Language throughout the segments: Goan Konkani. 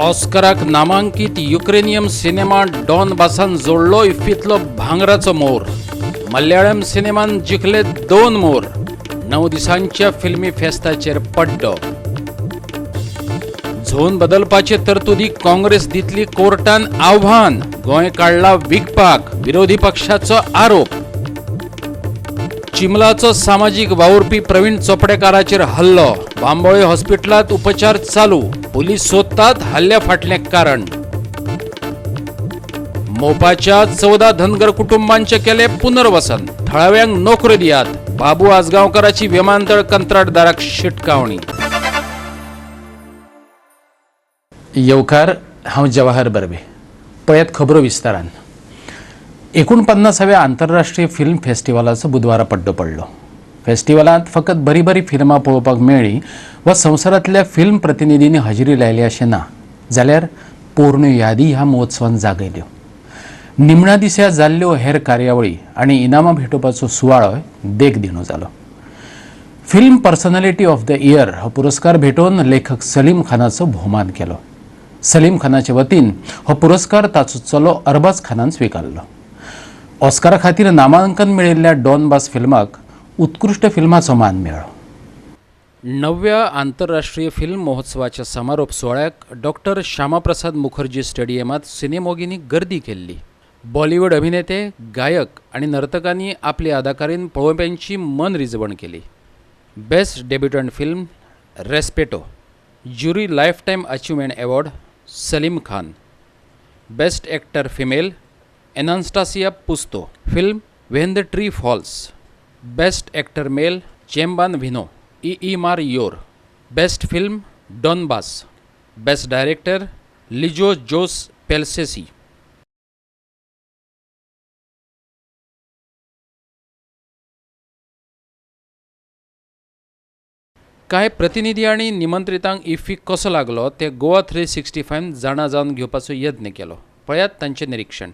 ऑस्कराक नामांकीत युक्रेनियम सिनेमा डॉनबासान जोडलो इफ्फींतलो भांगराचो मोर. मल्याळम सिनेमान जिखले 2 मोर. 9 दिसांच्या फिल्मी फेस्ताचेर पड्डो. झोन बदलपाचे तरतुदी काँग्रेस दितली कोर्टान आव्हान. गोंय काडला विकपाक, विरोधी पक्षाचो आरोप. चिमलाचो सामाजीक वावुरपी प्रवीण चोपडेकाराचेर हल्लो. बांबोळे हॉस्पिटलांत उपचार चालू. पुलीस सोदतात हल्ल्या फाटलें कारण. मोपाच्या 14 धनगर कुटुंबांचे केले पुनर्वसन. थळाव्यांक नोकऱ्यो दियात. बाबू आजगांवकाराची विमानतळ कंत्राटदाराक शिटकावणी. येवकार, हांव जवाहर बर्वे. पळयात खबरो विस्तारान. 49व्या आंतरराष्ट्रीय फिल्म फेस्टिवलाचो बुधवारा पड्डो पडलो. फेस्टिवलांत फकत बरी बरी फिल्मां पळोवपाक मेळ्ळी वा संवसारांतल्या फिल्म प्रतिनिधींनी हजेरी लायली अशें ना, जाल्यार पोरण्यो यादी ह्या महोत्सवान जागयल्यो. निमण्या दिसा जाल्ल्यो हेर कार्यावळी आनी इनामां भेटोवपाचो सुवाळोय देख दिणो जालो. Film personality of the year हो पुरस्कार भेटोवन लेखक सलीम खानाचो भोवमान केलो. सलीम खानाचे वतीन हो पुरस्कार ताचो चलो अरबाज खानान स्विकारलो. ऑस्करा खातीर नामांकन मेळिल्ल्या डॉनबास फिल्माक उत्कृश्ट फिल्माचो मान मेळ्ळो. 9व्या आंतरराष्ट्रीय फिल्म महोत्सवाच्या समारोप सुवाळ्याक डॉक्टर श्यामाप्रसाद मुखर्जी स्टेडियमांत सिनेमोगींनी गर्दी केल्ली. बॉलिवूड अभिनेते, गायक आनी नर्तकांनी आपली अदाकारीन पळोवप्यांची मन रिजवण केली. Best debutant film Respeto, jury lifetime achievement award Salim Khan, best actor female Anastasia Pusto, film when the tree falls, best actor male Chemban Vinod, E Mar Yor, best film Donbass, best director Lijo Jose Pellissery. कांय प्रतिनिधी आनी निमंत्रितांक इफ्फी कसो लागलो ते गोवा 365 जाणा जावन घेवपाचो यत्न केलो. पळयात तांचें निरीक्षण.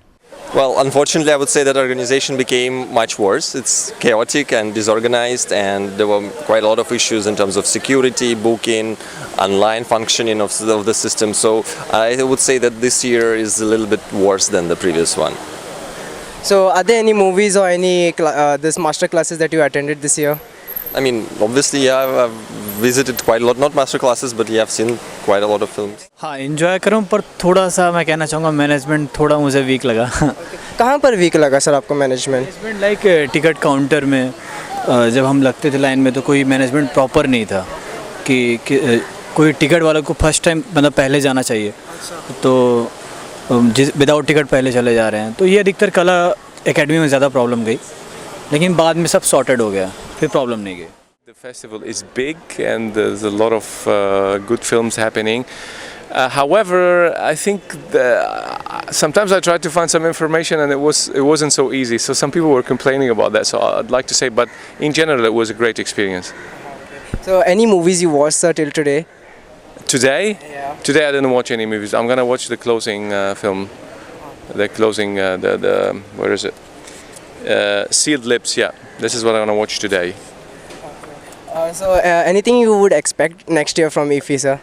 Well, unfortunately, I would say that organization became much worse. It's chaotic and disorganized, and there were quite a lot of issues in terms of security, booking, online functioning of the system. So I would say that this year is a little bit worse than the previous one. So, are there any movies or any this master classes that you attended this year? I mean, obviously, yeah, I've visited quite a lot, not master classes, but yeah, I've seen quite a lot of films. हाँ, इन्जॉय करूँ, पर थोड़ा सा मैं कहना चाहूँगा मैनेजमेंट थोड़ा मुझे वीक लगा. कहाँ पर वीक लगा सर आपको management? Management like TikTok counter में जब हम लगते थे लाइन में तो कोई मैनेजमेंट प्रॉपर नहीं था कि कोई टिकट वालों को फर्स्ट टाइम मतलब पहले जाना चाहिए, तो जिस विदाउट टिकट पहले चले जा रहे हैं. तो ये अधिकतर कला एकेडमी में ज़्यादा प्रॉब्लम गई, लेकिन बाद में सब सॉर्टेड हो गया, फिर प्रॉब्लम नहीं गई. The festival is big and there's a lot of good films happening. However, I think sometimes I tried to find some information and it wasn't so easy. So some people were complaining about that. So I'd like to say, but in general, it was a great experience. So, any movies you watched, sir, till today? Today? Yeah. Today I didn't watch any movies. I'm gonna watch the closing film, the closing, the where is it? Sealed Lips. Yeah, this is what I'm gonna watch today. So, anything you would expect next year from IFFI, sir?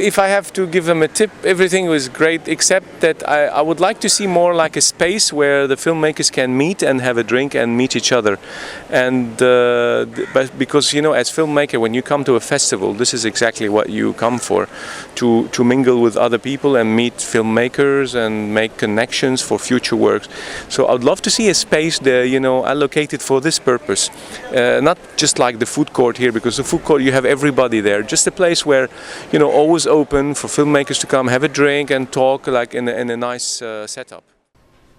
If I have to give them a tip, everything was great except that I would like to see more like a space where the filmmakers can meet and have a drink and meet each other. And but because, you know, as filmmaker, when you come to a festival, this is exactly what you come for, to mingle with other people and meet filmmakers and make connections for future works. So I'd love to see a space there, you know, allocated for this purpose, not just like the food court here, because the food court you have everybody there. Just a place where, you know, always open for filmmakers to come, have a drink and talk, like in a nice setup.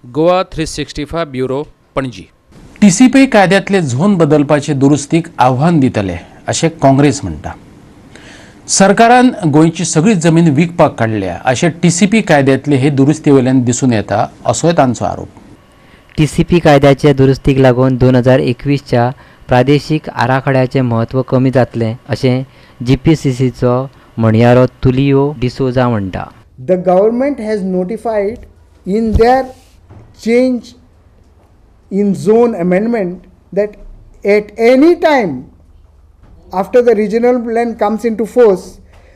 Goa 365 bureau, Panaji. TCP कायद्यांतले झोन बदलपाचे दुरुस्तीक आव्हान दितले अशें काँग्रेस म्हणटा. सरकारान गोंयची सगळी जमीन विकपाक काडल्या अशें टीसीपी कायद्यांतले हे दुरुस्ती वयल्यान दिसून येता असोय तांचो आरोप. टीसीपी कायद्याचे दुरुस्तीक लागून 2021च्या प्रादेशीक आराखड्याचें म्हत्व कमी जातलें अशें जीपीसीसीचो म्हणयारो तुलियो डिसोजा म्हणटा. The government has notified in their change in zone amendment that at any time after the regional plan comes into force,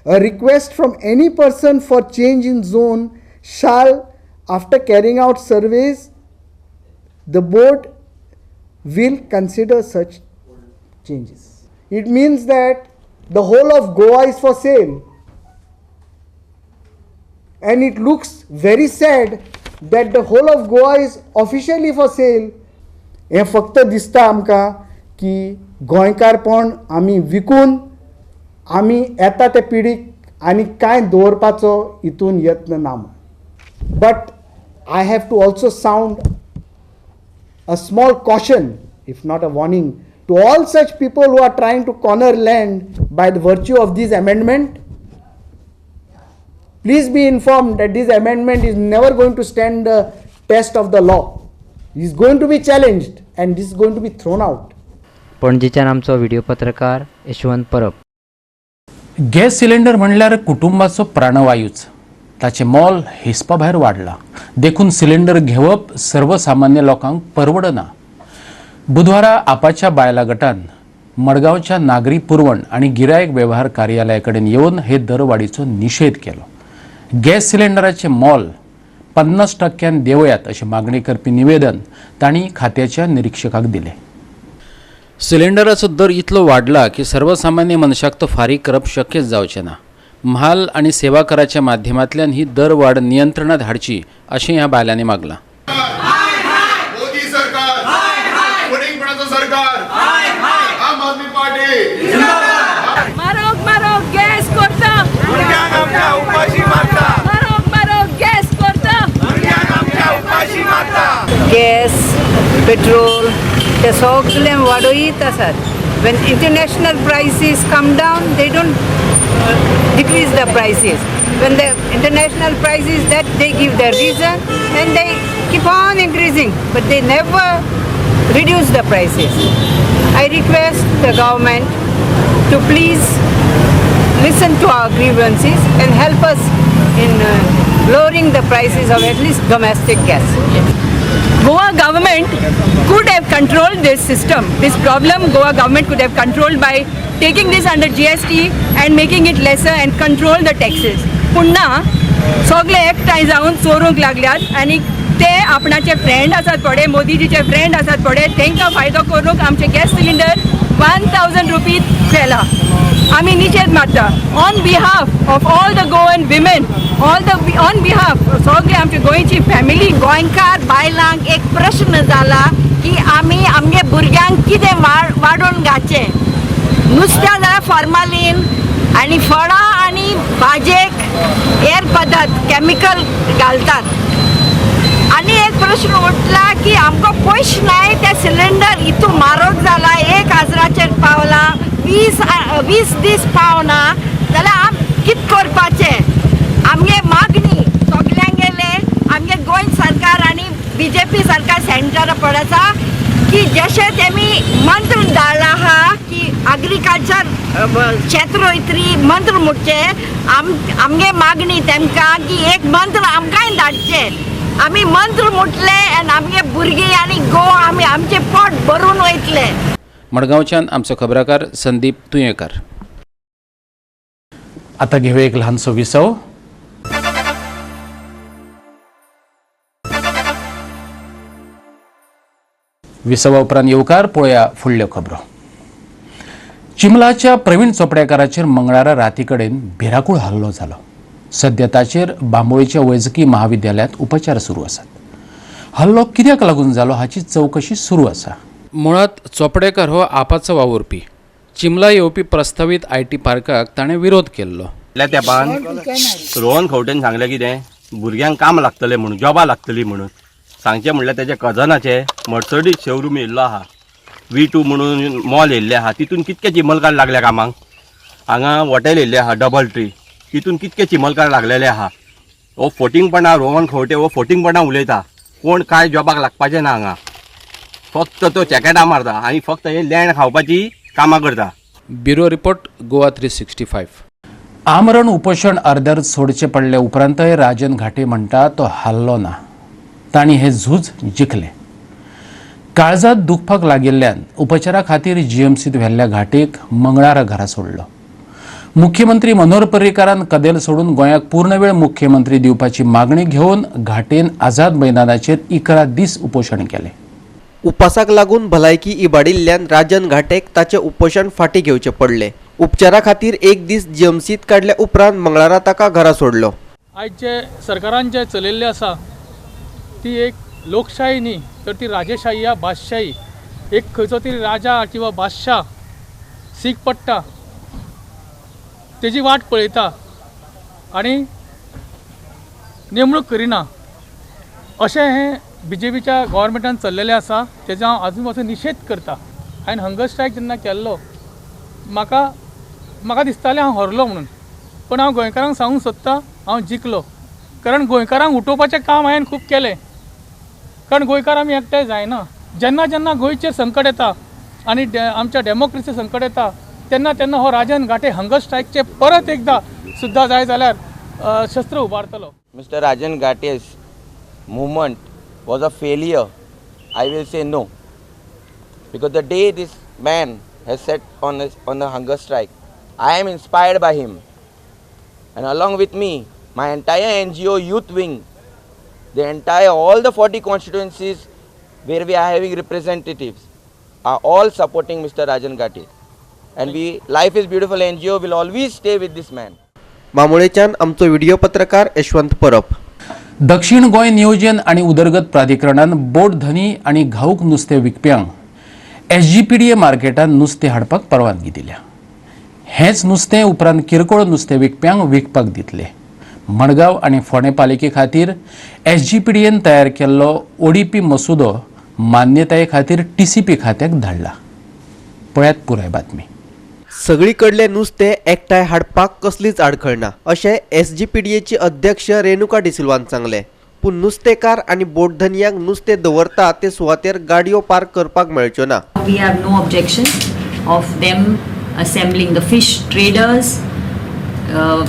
A request from any person for change in zone shall, after carrying out surveys, the board will consider such changes. It means that the whole of Goa is for sale, and it looks very sad that the whole of Goa is officially for sale. हें फक्त दिसता आमकां की गोंयकारपण आमी विकून आमी येता ते पिढीक आनी कांय दवरपाचो हितून यत्न ना. But I have to also sound a small caution, if not a warning, to all such people who are trying to corner land by the virtue of this amendment. Please be informed that this amendment is never going to stand the test of the law. It is going to be challenged and this is going to be thrown out. पणजेच्यान आमचो व्हिडिओ पत्रकार यशवंत परब. गॅस सिलिंडर म्हणल्यार कुटुंबाचो प्राणवायूच. ताचें मोल हिसपा भायर वाडलां, देखून सिलिंडर घेवप सर्वसामान्य लोकांक परवडना. बुधवारा आपाच्या बायला गटान मडगांवच्या नागरी पुरवण आनी गिरायक वेव्हार कार्यालया कडेन येवन हे दरवाडीचो निशेध केलो. गॅस सिलिंडराचें मोल 50% देंवयात अशी मागणी करपी निवेदन तांणी खात्याच्या निरिक्षकाक दिलें. सिलिंडराचो दर इतलो वाडला की सर्वसामान्य मनशाक तो फारीक करप शक्यच जावचें ना. म्हाल आनी सेवा कराच्या माध्यमांतल्यान ही दरवाड नियंत्रणात हाडची अशें ह्या बायलांनी मागलां. मोदी सरकार, सरकार, आम आदमी पार्टी, मारोग मारोग गॅस करता, भुरग्यांक आमच्या उपाशी मारता, मारोग मारोग गॅस करता, भुरग्यांक आमच्या उपाशी मारता. गॅस, पेट्रोल ते सगळे वाडयत आसात. When international prices come down, they don't decrease the prices. When the international prices, that they give their reason and they keep on increasing, but they never reduce the prices. I request the government to please listen to our grievances and help us in lowering the prices of at least domestic gas. Goa government could have controlled this system. This problem Goa government could have controlled by taking this under GST and making it lesser and control the taxes. पुन्हा सगळे एकठांय जावन चोरूंक लागल्यात आनी ते आपणाचे फ्रेंड आसात पळय, मोदीजीचे फ्रेंड आसात पळय, तांकां फायदो करूंक आमचे गॅस सिलिंडर 1000 रुपीज केला. आमी निशेध मारता on behalf of all the Goan women, all the on behalf सगळे आमचे गोंयची फॅमिली. गोंयकार बायलांक एक प्रश्न जाला की आमी आमगे भुरग्यांक कितें वाडोवन घालचें. नुस्त्या जाल्यार फॉर्मालीन आनी फळां आनी भाजयेक हेर पदार्थ केमिकल घालतात. आनी एक प्रश्न उठला की आमकां पयशे नाय, ते सिलिंडर इतू म्हारग जाला, 1000 पावला, 20 दीस पावना जाल्यार आम कितें करपाचें. आमगे मागणी सगल्यांगेले आमगे गोंय सरकार आनी बीजेपी सरकार सेंटरा पड आसा की जशें तेमी मंत्र धाडला आहा की एग्रीकल्चर क्षेत्र रोयतरी मंत्र म्हणचे, आमगे मागणी तेमकां की एक मंत्र आमकांय धाडचें. आमी मंत्र म्हटले आनी आमगे भुरगीं आनी गोवा आमी आमचें पोट भरून वयतले. मडगांवच्यान आमचो खबराकार संदीप तुयेंकर. आता घेऊया एक लहानसो विसव. विसवा उपरांत येवकार पळोवया फुडल्यो खबरो. चिमलाच्या प्रवीण चोपडेकाराचेर मंगळारा राती कडेन भिराकूळ हल्लो जालो. सद्या ताचेर बांबोळीच्या वैजकी महाविद्यालयांत उपचार सुरू आसात. हल्लो कित्याक लागून जालो हाची चवकशी सुरू आसा. मुळांत चोपडेकर हो आपाचो वावुरपी. चिमला येवपी प्रस्तावीत IT पार्काक ताणें विरोध केल्लो. तेपान रोहन खंवटेन सांगलें कितें भुरग्यांक काम लागतलें म्हणून, जॉबां लागतली म्हणून सांगचें म्हणल्यार तेच्या कजनाचे मर्सडीज शोरूम येयल्लो आहा, V2 म्हणून मॉल येयल्ले आहा, तितून कितके चिमलकार लागल्या कामाक. हांगा हॉटेल येयल्ले आहा डबल ट्री, तितून कितके चिमलकार लागलेले आहा. हो फोटिंगपणां रोहन खंवटे हो फोटिंगपणां उलयता. कोण कांय जॉबाक लागपाचें ना हांगा, फक्त तो चॅकेटां मारता आनी फक्त हे लँड खावपाची कामां करता. Bureau report, Goa 365. आमरण उपोशण अर्दर सोडचे पडले उपरांतय राजन घाटे म्हणटा तो हाल्लो ना. तांणी हे झूज जिखलें. काळजात दुखपाक लागिल्ल्यान उपचारा खातीर जीएमसीत व्हेल्ल्या घाटेक मंगळारा घरा सोडलो. मुख्यमंत्री मनोहर पर्रीकारान कदेल सोडून गोंयाक पूर्णवेळ मुख्यमंत्री दिवपाची मागणी घेवन घाटेन आझाद मैदानाचेर 11 दीस उपोशण केलें. उपासाक लागून भलायकी इबाडिल्ल्यान राजन घाटेक ताचें उपोशण फाटीं घेवचें पडलें. उपचारा खातीर एक दीस जीएमसींत काडल्या उपरांत मंगळारा ताका घरा सोडलो. आयज जे सरकारान जे चलयल्लें आसा ती एक लोकशाही न्ही तर ती राजेशाही या बादशाही. एक खंयचो तरी राजा किंवा बादशाह सीख पडटा तेजी वाट पळयता आनी नेमणूक करिना अशें हें बीजेपीच्या गव्हर्मेंटान चल्लेलें आसा. तेजो हांव आजून पासून निशेध करता. हांवें हंगर स्ट्रायक जेन्ना केल्लो म्हाका म्हाका दिसतालें हांव हरलो म्हणून, पूण हांव गोंयकारांक सांगूंक सोदता हांव जिखलो. कारण गोंयकारांक उठोवपाचें काम हांवें खूब केलें. कारण गोंयकार आमी एकठांय जायना. जेन्ना जेन्ना गोंयचेर संकट येता आनी आमच्या डेमोक्रेसी संकट येता तेन्ना तेन्ना हो राजन घाटे हंगर स्ट्रायकचे परत एकदा सुद्दां जाय जाल्यार शस्त्र उबारतलो. Mister Rajan Ghate's movement was a failure. I will say no, because the day this man has set on a hunger strike, I am inspired by him, and along with me my entire NGO youth wing, the entire all the 40 constituencies where we are having representatives are all supporting Mr. Rajan Ghate, and we Life is Beautiful NGO will always stay with this man. मामोळेच्यान आमचो व्हिडिओ पत्रकार यशवंत परब. दक्षिण गोंय नियोजन आनी उदरगत प्राधिकरणान बोट धनी आनी घाऊक नुस्तें विकप्यांक एसजीपीडीए मार्केटान नुस्तें हाडपाक परवानगी दिल्या. हेंच नुस्तें उपरांत किरकोळ नुस्तें विकप्यांक विकपाक दितले. मडगांव आनी फोंडें पालिके खातीर एसजीपीडीएन तयार केल्लो ओडीपी मसुदो मान्यताये खातीर टीसीपी खात्याक धाडला. पळयात पुराय बातमी. सगळी कडले नुस्तें एकठांय हाडपाक कसलीच आडखळ ना अशें एसजीपीडीएची अध्यक्ष रेणुका डिसिल्वान सांगलें. पूण नुस्तेकार आनी बोटधनयांक नुस्तें दवरता ते सुवातेर गाडयो पार्क करपाक मेळच्यो ना. We have no objection of them assembling the fish traders,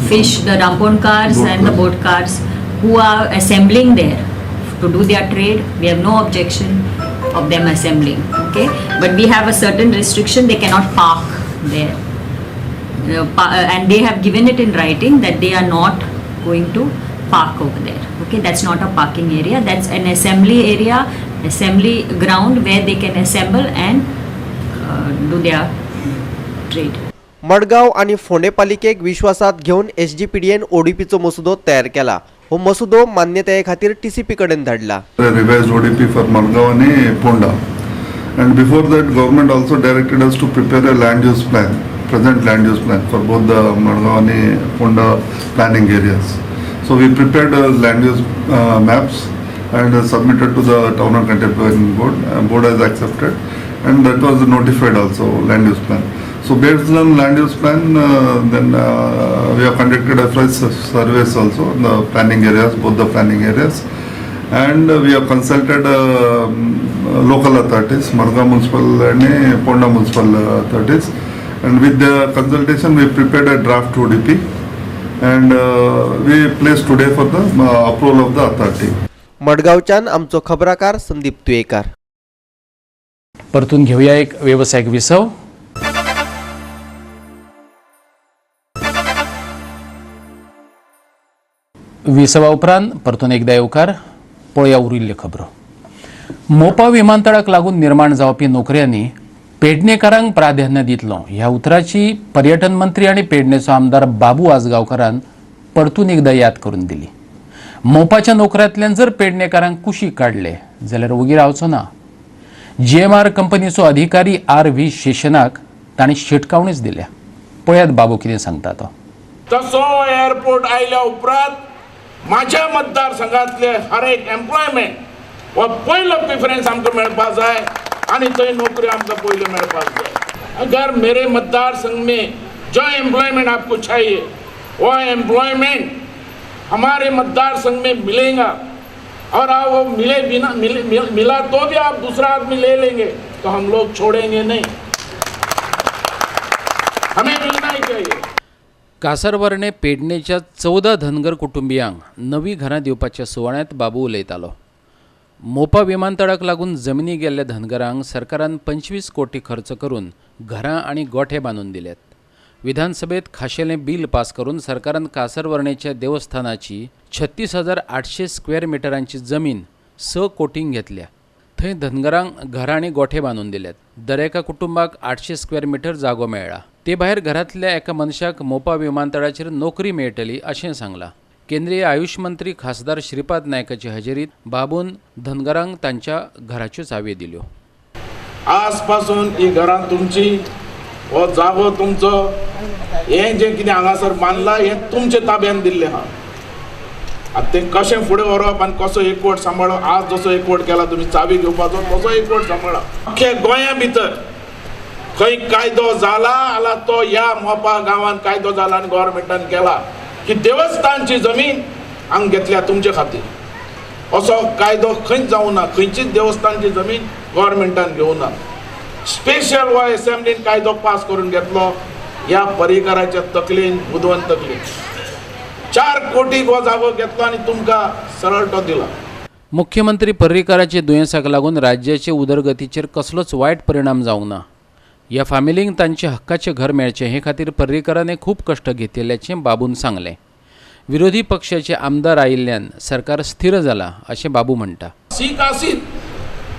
fish, the ramponkars and the boat cars who are assembling there to do their trade. We have no objection of them assembling, okay? But we have a certain restriction, they cannot park there. And they have given it in writing that they are not going to park over there, okay? That's not a parking area, that's an assembly area, assembly ground where they can assemble and do their trade. Madgaon आनी फोंडें पालिकेक विश्वासात घेवन एसजीपीडीएन ओडीपीचो मसुदो तयार केला. हो मसुदो मान्यताये खातीर टीसीपी कडेन धाडला. Revised ODP for Madgaon आनी Ponda, and before that government also directed us to prepare a land use plan, present land use plan for both the Madgaon आनी Ponda planning areas. So we prepared land use maps and submitted to the Town and Country Planning Board. Board has accepted, and that was notified also, land use plan. So based on land use plan, then we have conducted a fresh surveys also in the planning areas, both the planning areas, and we have consulted local authorities, Margao Municipal and Ponda Municipal authorities, and with the consultation we prepared a draft ODP, and we placed today for the approval of the authority. मडगांवच्यान आमचो खबराकार संदीप तुयेकार. परतून घेऊया एक वेवसायिक विसव. विसवा उपरांत परतून एकदा येवकार. पळया उरिल्ल्यो खबरो. मोपा विमानतळाक लागून निर्माण जावपी नोकऱ्यांनी पेडणेकारांक प्राधान्य दितलो ह्या उतराची पर्यटन मंत्री आनी पेडणेचो आमदार बाबू आजगांवकारान परतून एकदा याद करून दिली. मोपाच्या नोकऱ्यांतल्यान जर पेडणेकारांक कुशीक काडले जाल्यार ओगी रावचो ना. जीएमआर कंपनीचो अधिकारी आर व्ही शेशनाक तांणी शिटकावणीच दिल्या. पळयात बाबू कितें सांगता तो. तसो एअरपोर्ट आयल्या उपरांत माझ्या मतदारसंघातले हर एक एम्प्लॉयमेंट हो पयलो प्रिफरन्स आमकां मेळपाक जाय आनी थंय नोकरी आमकां पयल्यो मेळपाक जाय. अगर मेरे मतदारसंघ में जो एम्प्लॉयमेंट आपको चाहिए वो एम्प्लॉयमेंट हमारे मतदारसंघ में मिलेगा, और आप वो मिले बिना मिला तो भी आप दूसरा आदमी ले लेंगे तो हम लोग छोड़ेंगे नहीं, हमें मिलना ही चाहिए. कासरवर्णे पेडणेच्या 14 धनगर कुटुंबियांक नवी घरां दिवपाच्या सुवाळ्यांत बाबू उलयतालो. मोपा विमानतळाक लागून जमिनी गेल्ल्या धनगरांक सरकारान 25 कोटी खर्च करून घरां आनी गोठे बांदून दिल्यात. विधानसभेत खाशेलें बील पास करून सरकारान कासरवर्णेच्या देवस्थानाची 36,800 स्क्वेअर मिटरांची जमीन 6 कोटींक घेतल्या. थंय धनगरांक घरां आनी गोठे बांदून दिल्यात. दरेका कुटुंबाक 800 स्क्वेअर मिटर जागो मेळ्ळा. ते भायर घरांतल्या एका मनशाक मोपा विमानतळाचेर नोकरी मेळटली अशें सांगलां. केंद्रीय आयुष मंत्री खासदार श्रीपाद नायकाचे हजेरीत बाबून धनगरांक तांच्या घराच्यो चावयो दिल्यो. आजपासून ही घरां तुमची, हो जागो तुमचो, हें जें कितें हांगासर बांदलां हें तुमचे ताब्यान दिल्लें आहा. आतां तें कशें फुडें व्हरप आनी कसो एकवट सांबाळप, आज जसो एकवट केला तुमी चावी घेवपाचो तसो एकवट सांबाळा. अख्ख्या गोंया भितर खंय कायदो जाला जाल्यार तो ह्या मोपा गांवान कायदो जाला आनी गव्हर्मेंटान केला की देवस्थानची जमीन हांगा घेतल्या तुमचे खातीर. असो कायदो खंयच जावना, खंयचीच देवस्थानची जमीन गव्हर्मेंटान घेवना. स्पेशल हो एसेंब्लीन कायदो पास करून घेतलो ह्या पर्रीकाराच्या तकलेन, बुदवंत तकलेन. 4 कोटीक हो जागो घेतलो आनी तुमकां सरळ तो दिला. मुख्यमंत्री पर्रीकाराचे दुयेंसाक लागून राज्याचे उदरगतीचेर कसलोच वायट परिणाम जावंक ना. ह्या फामिलींक तांचे हक्काचें घर मेळचें हे खातीर पर्रीकारान खूब कश्ट घेतिल्ल्याचें बाबून सांगलें. विरोधी पक्षाचे आमदार आयिल्ल्यान सरकार स्थिर जाला अशें बाबू म्हणटा. सीख आसीत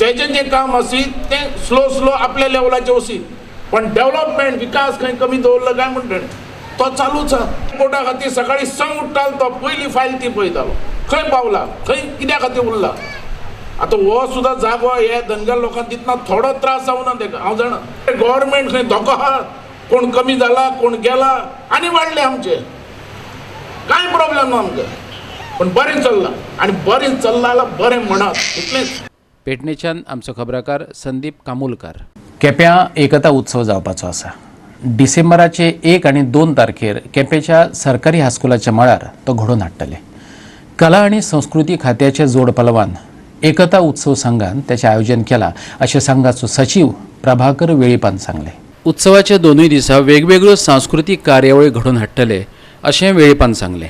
तेजें जें काम आसीत तें स्लो स्लो आपल्या लेवलाचें वसीत, पण डेव्हलपमेंट विकास खंय कमी दवरलो काय म्हणटा तो चालूच आहा. पोटा खातीर सकाळी 6 उठ्ठालो तो पयली फायल ती पळयतालो, खंय पावला, खंय कित्या खातीर उरला. आतां हो सुद्दां जागो हे धनगर लोकांक दितना थोडो त्रास जावना तेका, हांव जाणा. गव्हर्मेंट खंय धोको आहा, कोण कमी जाला कोण गेला आनी वाडले आमचे, कांय प्रॉब्लेम ना आमकां, पण बरें चल्लां आनी बरें चल्लां जाल्यार बरें म्हणात इतलेंच. पेडणेच्यान आमचो खबराकार संदीप कामुलकार. केप्यां एकता उत्सव जावपाचो आसा. डिसेंबराचे 1 आनी 2 तारखेर केपेंच्या सरकारी हायस्कुलाच्या मळार तो घडोवन हाडटले. कला आनी संस्कृती खात्याच्या जोडपालवान एकता उत्सव संघान त्याचें आयोजन केलां अशें संघाचो सचीव प्रभाकर वेळीपान सांगलें. उत्सवाच्या 2 दिसा वेगवेगळ्यो सांस्कृतीक कार्यावळी घडोवन हाडटले अशें वेळीपान सांगलें.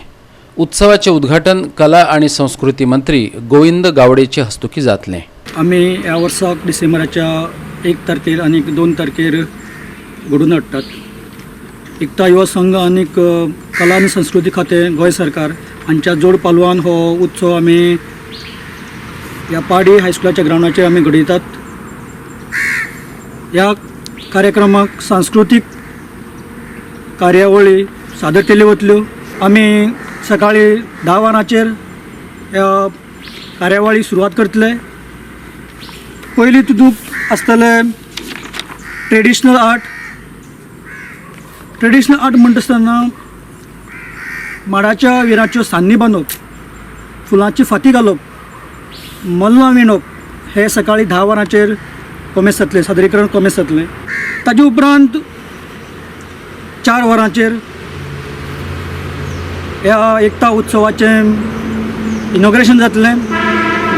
उत्सवाचें उद्घाटन कला आनी संस्कृती मंत्री गोविंद गावडेचे हस्तुकीं जातलें. आमी ह्या वर्साक डिसेंबराच्या 1 तारखेर आनी 2 तारखेर घडोवन हाडटात. एकता युवा संघ आनी कला आनी संस्कृती खातें गोंय सरकार हांच्या जोड पालवान हो उत्सव आमी ह्या पाडी हायस्कुलाच्या ग्रावंडाचेर आमी घडयतात. ह्या कार्यक्रमाक सांस्कृतीक कार्यावळी सादर केल्यो वतल्यो. आमी सकाळी 10 वरांचेर ह्या कार्यावळी सुरवात करतले. पयलीं तितूंत आसतलें ट्रेडिशनल आर्ट. ट्रेडिशनल आर्ट म्हणटा आसतना माडाच्या विराच्यो सान्नी बांदप, फुलांची फांती घालप, मल्लां विणप हे सकाळी 10 वरांचेर कोमेस जातलें, सादरीकरण कोमेस जातलें. ताजे उपरांत 4 वरांचेर ह्या एकता उत्सवाचें इनॉग्रेशन जातलें.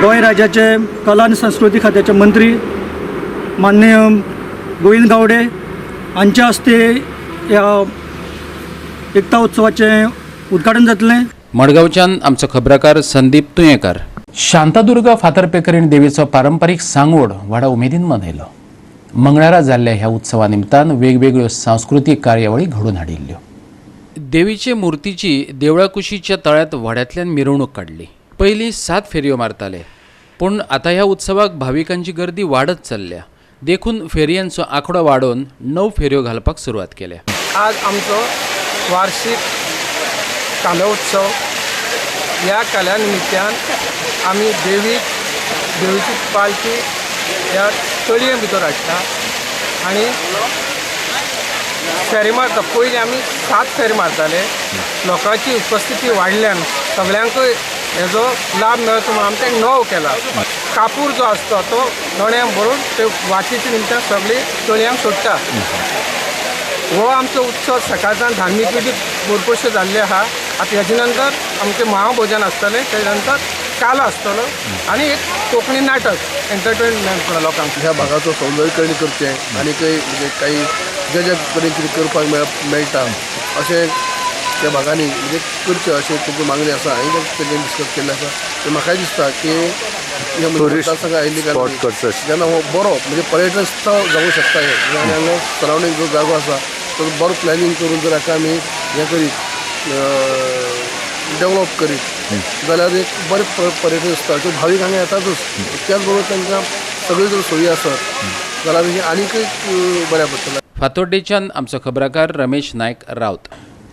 गोंय राज्याचे कला आनी संस्कृती खात्याचे मंत्री माननीय गोविंद गावडे हांच्या हस्ते ह्या एकता उत्सवाचें उद्घाटन जातलें. मडगांवच्यान आमचो खबराकार संदीप तुयेंकार. शांतादुर्गा फातर्पेकरीण देवीचो पारंपारीक सांगोड व्हडा उमेदीन मनयलो. मंगळारा जाल्ल्या ह्या उत्सवा निमतान वेगवेगळ्यो सांस्कृतीक कार्यावळी घडोवन हाडिल्ल्यो. देवीचे मूर्तीची देवळाकुशीच्या तळ्यांत व्हड्यांतल्यान मिरवणूक काडली. पयलीं 7 फेरयो मारताले, पूण आतां ह्या उत्सवाक भाविकांची गर्दी वाडत चल्ल्या, देखून फेरयांचो आंकडो वाडोवन 9 फेरयो घालपाक सुरवात केल्या. आज आमचो वार्षिक कालो उत्सव. ह्या काल्या निमित्यान आमी देवीची पालखी ह्या तळये भितर हाडटा आनी फेरी मारता. पयलीं आमी 7 फेरी मारताले. लोकांची उपस्थिती वाडल्यान सगळ्यांकूय हेजो लाभ मेळचो म्हणून आमी ते 9 केला. कापूर जो आसता तो दोण्यांक भरून ते वातीच्या निमतान सगळी तळयांक सोडटा. हो आमचो उत्सव सकाळच्यान धार्मीक विधी भरपूरशे जाल्ले आहा. आतां हेजे नंतर आमचें महाभोजन आसतलें, तेजे नंतर कालो आसतलो आनी एक कोंकणी नाटक एंटरटेनमेंट लोकांक. ह्या भागाचो सौंदर्यीकरण करचें आनी म्हणजे काही जे जे कडेन कितें करपाक मेळटा अशें त्या भागांनी म्हणजे करचें अशें तुमची मागणी आसा. हांवें तेजें डिस्कस केल्लें आसा. ते म्हाकाय दिसता की ह्या मतदारसंघात आयिल्ली कारण जेन्ना हो बरो म्हणजे पर्यटन स्थळ जावूंक शकता हें. आनी हांगा सरावंडींग जो जागो आसा तो बरो प्लॅनिंग करून जर हाका आमी हें करीत डेवलप करीत जाल्यार एक बरें पर्यटन स्थळ त्यो भावीक हांगा येतातच, त्याच बरोबर तांकां सगळ्यो जर सोयी आसत जाल्यार हें आनीकय बऱ्या पडटलें. फातोड्डेच्यान आमचो खबराकार रमेश नायक रावत.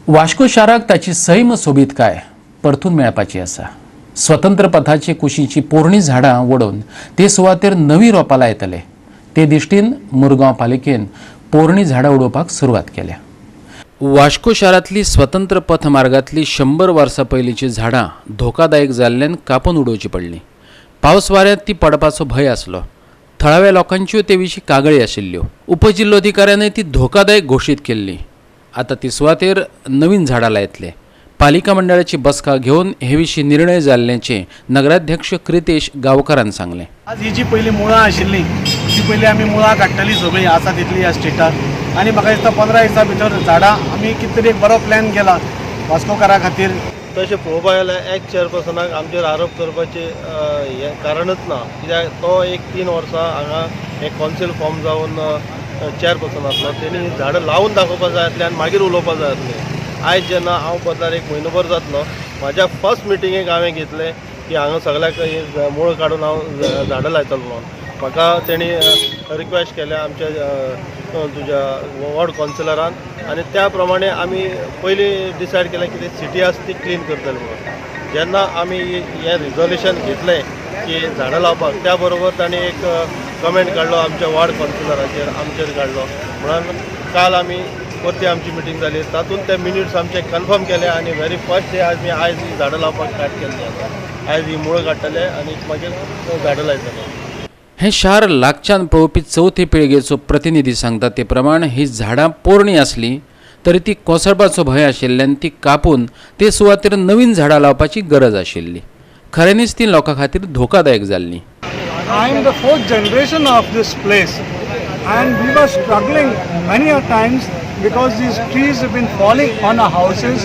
वास्को शाराक ताची सैम सोबीतकाय परतून मेळपाची आसा. स्वतंत्र पथाचे कुशीची पोरणी झाडां वडोवन ते सुवातेर नवी रोपां लायतले ते दृश्टीन मुरगांव पालिकेन पोरणी झाडां उडोवपाक सुरवात केल्या. वास्को शारांतली स्वतंत्र पथ मार्गांतली 100 वर्सां पयलींची झाडां धोकादायक जाल्ल्यान कापून उडोवची पडली. पावस वाऱ्यांत ती पडपाचो भंय आसलो. थळाव्या लोकांच्यो ते विशीं कागाळी आशिल्ल्यो. उपजिल्लोधिकाऱ्यानय ती धोकादायक घोशीत केल्ली. आतां ती सुवातेर नवीन झाडां लायतले. पालिका मंडळाची बसका घेवन हे विशीं निर्णय जाल्ल्याचें नगराध्यक्ष क्रितेश गांवकारान सांगलें. आज ही जी पयलीं मुळां आशिल्लीं ती पयलीं आमी मुळां काडटलीं सगळीं आसा तितली ह्या स्ट्रिटार आनी म्हाका दिसता 15 दिसां भितर झाडां आमी कितें तरी एक बरो प्लॅन केला वास्कोकारा खातीर. तशें पळोवपाक गेल्यार एक्स चेअरपर्सनाक आमचेर आरोप करपाचें हें कारणच ना, कित्याक तो एक 3 वर्सां हांगा एक कौन्सिल फॉर्म जावन चेअरपर्सन आसलो, तेणी झाडां लावन दाखोवपाक जाय आसलें आनी मागीर उलोवपाक जाय आसलें. आयज जेन्ना हांव बदलार 1 म्हयनोभर जातलो, म्हाज्या फर्स्ट मिटिंगेक हांवें घेतलें की हांगा सगळ्याक मूळ काडून हांव झाडां लायतलो म्हणून. म्हाका तेणी रिक्वेस्ट केल्या आमच्या तुज्या वॉर्ड कावन्सिलरान आनी त्या प्रमाणे आमी पयलीं डिसायड केलें की सिटी आसा ती क्लीन करतले म्हणून. जेन्ना आमी हें रिजोल्युशन घेतलें की झाडां लावपाक, त्या बरोबर तांणी एक कमेंट काडलो आमच्या वॉर्ड कावन्सिलराचेर, आमचेर काडलो म्हणून काल आमी परती आमची मिटींग जाली, तातूंत ते मिनिट्स आमचे कन्फर्म केले आनी व्हेरी फर्स्ट डे आमी आयज ही झाडां लावपाक स्टार्ट केल्ली आसा. आयज ही मुळां काडटले आनी मागीर झाडां लायतले. हें शार लागच्यान पळोवपी चवथे पिळगेचो प्रतिनिधी सांगता ते प्रमाण ही झाडां पोरणी आसली तरी ती कोसळपाचो भंय आशिल्ल्यान ती कापून ते सुवातेर नवीन झाडां लावपाची गरज आशिल्ली. खऱ्यांनीच ती लोकां खातीर धोकादायक जाल्ली. I am the 4th generation of this place and we were struggling many a times because these trees have been falling on our houses,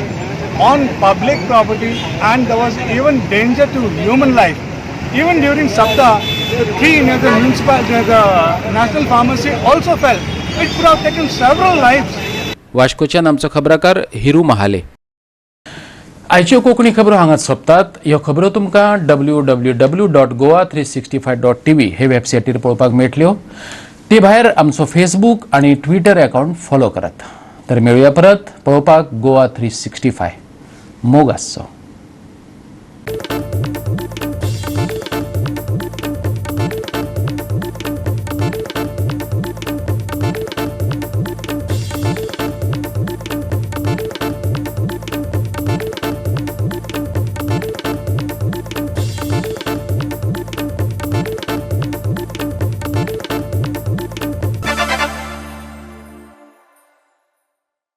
on public property, and there was even danger to human life. Even during Sapta, the tree near the municipal, near the National Pharmacy also fell. It could have taken several lives. वास्कोच्यान आमचो खबराकार हिरू महाले. आयच्यो कोंकणी खबरो हांगाच सोंपतात. ह्यो खबरो तुमकां www.goa365.tv हे वेबसायटीर पळोवपाक मेळटल्यो. ते भायर आमचो फेसबूक आनी ट्विटर अकावंट फॉलो करात. तर मेळुया परत पळोवपाक गोवा 365. मोग आसचो.